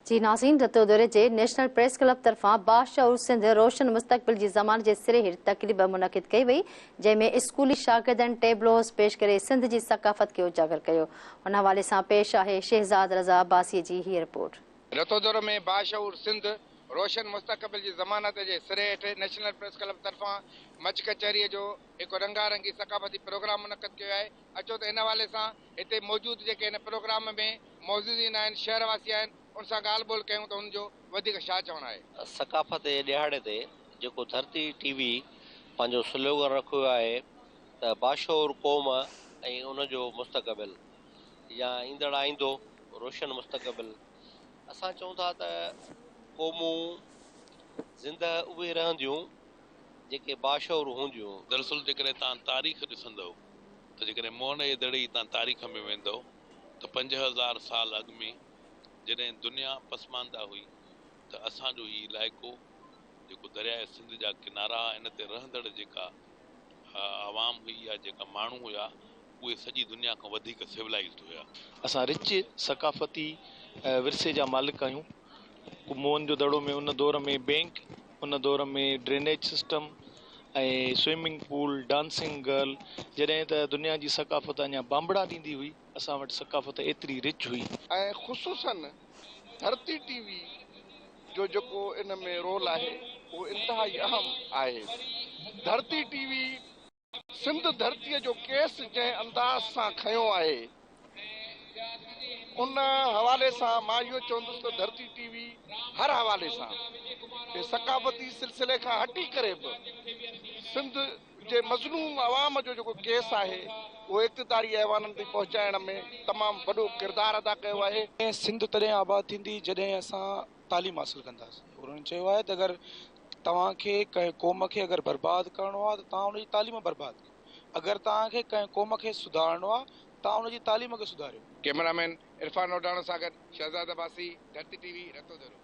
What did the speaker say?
جي ناظرين رتودوري جي نيشنل پريس ڪلب طرفان باشعور سنڌ روشن مستقبل جي ضمان جي سري هيٺ تقريب منعقد ڪئي وئي جنهن ۾ اسڪولي شاگردن ٽيبلوز پيش ڪري سنڌ جي ثقافت کي اجاگر ڪيو ان حوالي سان پيش آهي شهزاد رضا عباسي جي هيء رپورٽ. رتودورو ۾ باشعور سنڌ روشن مستقبل جي ضمانت جي سري هيٺ نيشنل پريس ڪلب طرفان مچ ڪچهريء جو هڪ رنگا رنگي ثقافتي پروگرام منعقد ڪيو آهي اچو ته ان حوالي سان هتي موجود جيڪي هن پروگرام ۾ معززين آهن، شهر واسي آهن، ان سان ڳالهه ٻولهه ڪيون ته انهن جو وڌيڪ ڇا چوڻ آهي. ثقافت جي ڏهاڙي تي جيڪو ڌرتي ٽي وي پنهنجو سلوگن رکيو آهي ته باشعور قوم ۽ ان جو مستقبل يا ايندڙ آئيندو روشن مستقبل اسان چئون ٿا ته قومون زنده اهي رهنديون جيڪي باشعور هونديون. دراصل جيڪڏهن توهان تاريخ ڏسندؤ ته جيڪڏهن موهن جي دڙي جي توهان تاريخ ۾ ويندؤ ته 5000 سال اڳ ۾ جڏهن دنيا پسمانده هئي ته اسان جو هي علائقو جيڪو درياء سنڌ جا ڪنارا ها ان تي رهندڙ جيڪا عوام هئي يا جيڪا ماڻهو هيا اهي سڄي دنيا کان وڌيڪ سولائيزڊ هيا. اسان رچ ثقافتي ورثي جا مالڪ آهيون. موهن جو دڙو ۾ ان دور ۾ بينڪ، ان دور ۾ drainage system ۽ swimming pool, dancing girl, جڏهن ته دنيا جي ثقافت اڃا بانبڙا ڏيندي هئي، اسان وٽ ثقافت ايتري رچ هئي. ۽ خصوصاً ڌرتي ٽي وي جو جيڪو ان ۾ رول آهي اهو انتهائي اهم آهي. ڌرتي ٽي وي سنڌ ڌرتيء جو ڪيس جنهن انداز سان کنيو آهي، ان حوالي سان مان اهو چوندس ته ڌرتي ٽي وي هر حوالي سان ثقافتي سلسلي کان هٽي ڪري به سنڌ جي مظلوم عوام جو جيڪو ڪيس آهي اهو اقتداري ايوانن تائين پهچائڻ ۾ تمام وڏو ڪردار ادا ڪيو آهي. سنڌ تڏهن آباد ٿيندي جڏهن اسان تعليم حاصل ڪنداسين. انهن چيو آهي ته اگر توهان کي ڪنهن قوم کي اگر برباد ڪرڻو آهي ته توهان ان جي تعليم برباد ڪيو. اگر توهان کي ڪنهن قوم کي سڌارڻو آهي توهان ان جي تعليم کي سڌاريو. ڪئميرا مين عرفان اوڍاڻو سان گڏ شهزاد عباسي، ڌرتي ٽي وي، رتوديرو.